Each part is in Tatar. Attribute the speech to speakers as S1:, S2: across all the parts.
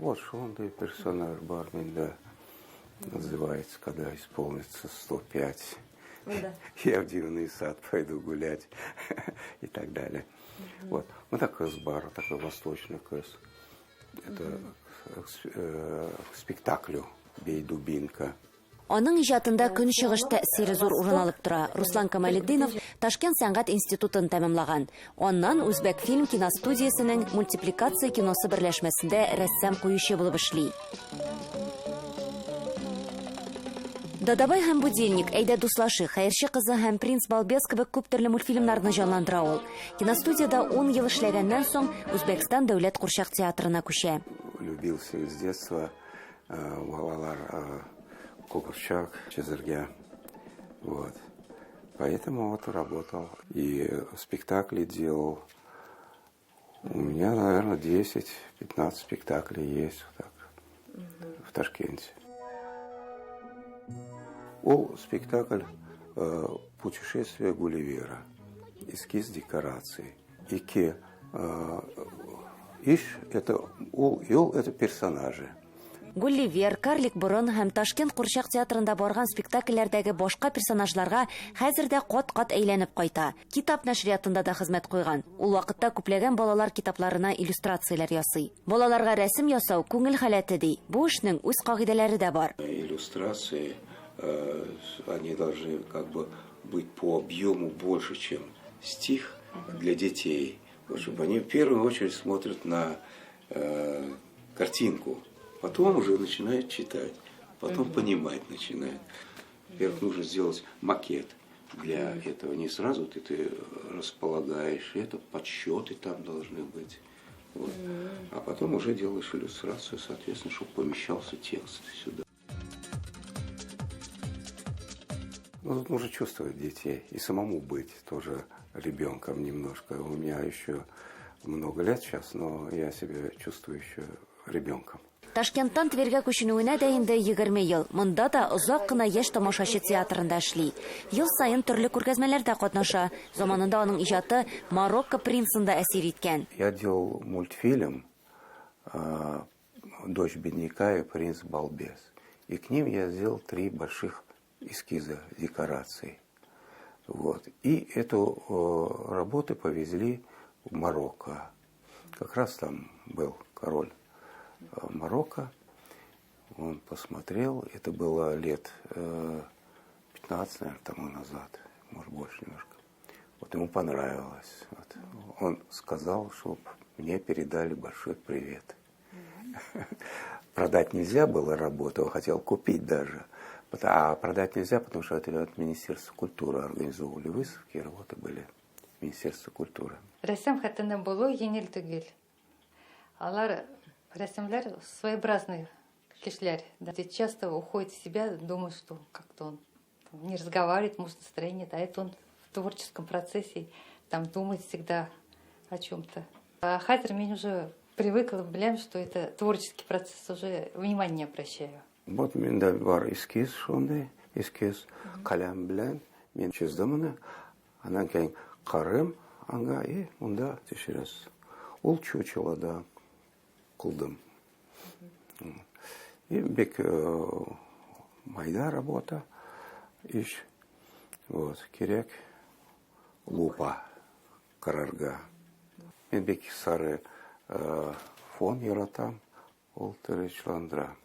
S1: Вот шундый персонаж бар миндә. Называется, когда исполнится 105.
S2: Да.
S1: Я в дивный сад пойду гулять и так далее. Вот. Монда кыз бар, такой восточный кыз. Это к спектаклю «Бей дубинка».
S2: Аның иҗатында Көнчыгыш тәэсире зур урын алып тора. Руслан Камалетдинов Ташкент сәнгать институтын тәмамлаган. Аннан Үзбәкфильм киностудиясенең мультипликация киносы берләшмәсендә рәссам-куючы булып эшли. Дадабай һәм Будильник, Әйдә дуслашыйк, Хәерче кызы һәм Принц Балбес кебек күп төрле мультфильмнарны җанландыра ул. Киностудиядә ун ел эшләгәннән соң, Үзбәкстан дәүләт курчак театрына күчә.
S1: Любил с детства балалар курчак чизәргә. Вот. Поэтому вот работал. И спектакли делал. У меня, наверное, 10-15 спектаклей есть вот так, в Ташкенте. Ул спектакль «Путешествие Гулливера». Эскиз декораций. Ике иш, это ул юл, это персонажи.
S2: Гулливер, Карлик борын һәм Ташкент курчак театрында барган спектакльләрдәге башка персонажларга хәзер дә кат-кат әйләнеп кайта. Китап нәшриятында да хезмәт куйган. Ул вакытта күпләгән балалар китапларына иллюстрацияләр ясый. Балаларга рәсем ясау күңел халәте ди. Бу эшнең үз кагыйдәләре дә бар.
S1: Иллюстрации, они должны как бы быть по объему больше, чем стих для детей. Вот, чтобы они в первую очередь смотрят на картинку, потом уже начинают читать, потом понимать начинают. Во-первых, нужно сделать макет для этого. Не сразу ты располагаешь, это подсчеты там должны быть. Вот. А потом уже делаешь иллюстрацию, соответственно, чтобы помещался текст сюда. Ну, тут нужно чувствовать детей и самому быть тоже ребенком немножко. У меня еще много лет сейчас, но я себя чувствую еще ребенком.
S2: Ташкенттан Тверьгә күченүенә дә инде 20 ел. Монда да озак кына яшь тамашачы театрында эшли. Ел саен төрле күргәзмәләрдә катнаша. Заманында аның иҗаты Марокко принцын да әсир иткән.
S1: Я делал мультфильм «Дочь бедняка и принц Балбес». И к ним я сделал три больших эскиза декораций. Вот. И эту работу повезли в Марокко. Как раз там был король Марокко. Он посмотрел, это было лет 15, наверное, тому назад, может, больше немножко. Вот ему понравилось. Вот. Он сказал, чтобы мне передали большой привет. Продать нельзя было работу, он хотел купить даже. А продать нельзя, потому что это от Министерства культуры организовывали выставки, работы были в Министерстве культуры.
S3: Рәссам хатыны булу җиңел түгел. Алар рәссамлар своеобразные кешеләр. Да. Часто уходит в себя, думает, что как-то он там не разговаривает, может, настроение, а это он в творческом процессе там думает всегда о чем-то. А хәзер мин уже привыкла, беләм, что это творческий процесс, уже внимание не обращаю.
S1: Вот миндә бар эскиз шундый, эскиз каләм белән мин чиздем моны. Аннан кейен карыйм аңа и монда төшерәсез. Ул чучело да кылдым. И бик майда работа, иш. Вот, кирәк лупа карарга. Мин бик сары фон яратам, ул тынычландыра.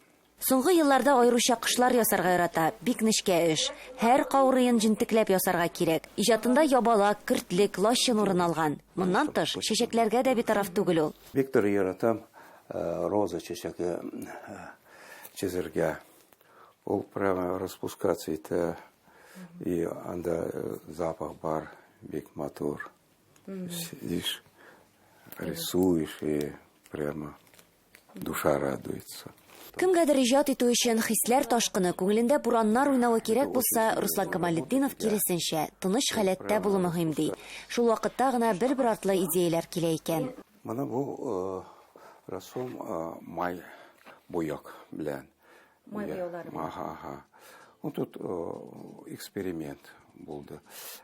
S2: Соңгы елларда аеруча кошлар ясарга ярата. Бик нечкә эш. Һәр каурыен җентекләп ясарга кирәк. Иҗатында ябалак, көртлек, лачын урын алган. Моннан тыш, чәчәкләргә дә битараф түгел ул.
S1: Бик төр яратам роза чәчәге чизәргә. Ул прямо распускаться итә. И анда запах бар, бик матур. Сидишь, рисуешь, и прямо душа радуется.
S2: Кемгәдер иҗат итү өчен хисләр ташкыны, күңелендә бураннар уйнавы кирәк булса, Руслан Камалетдинов киресенчә, тыныч халәттә булу мөһим ди. Шул вакытта гына бер-бер артлы идеяләр килә икән.
S1: Менә бу рәсем май буяк белән.
S2: Май буяулары.
S1: Ага. Ну, тут эксперимент булды.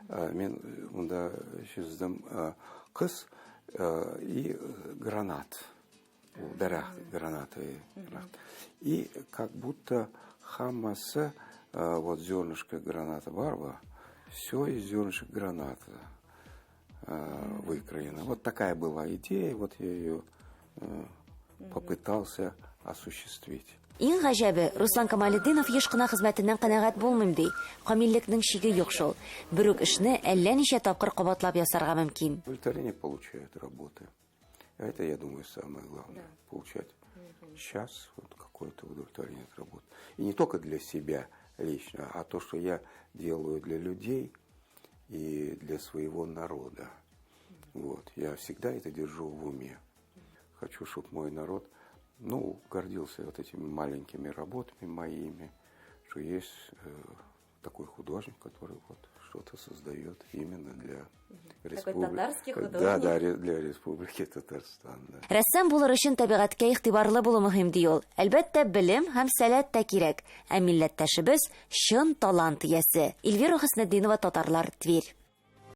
S1: Мин монда чиздем кыз и гранат. Ул дәрәхт гранаты. И как будто hammasi вот зернышко граната барбы, все из зернышек граната выкроено. Вот такая была идея, вот я ее попытался осуществить.
S2: Иң гаҗәбе, Руслан Камалетдинов еш кына хезмәтеннән канәгать булмыйм ди. Камиллекнең чиге юк шул. Бер үк эшне әллә ничә тапкыр кабатлап ясарга мөмкин.
S1: Удовлетворение получают работы. Это, я думаю, самое главное. Получать сейчас вот какое-то удовлетворение от работы. И не только для себя лично, а то, что я делаю для людей и для своего народа. Вот. Я всегда это держу в уме. Хочу, чтобы мой народ, ну, гордился вот этими маленькими работами моими, что есть такой художник, который вот что-то создает именно для республики.
S2: Татарский художник.
S1: Да, для Республики Татарстан. Да.
S2: Рәссам булыр өчен табигатькә игътибарлы булу мөһим ди ул. Әлбәттә, белем һәм сәләт тә кирәк. Ә милләттәшебез чын талант иясе. Эльвира Хөснетдинова, Татарлар, Тверь.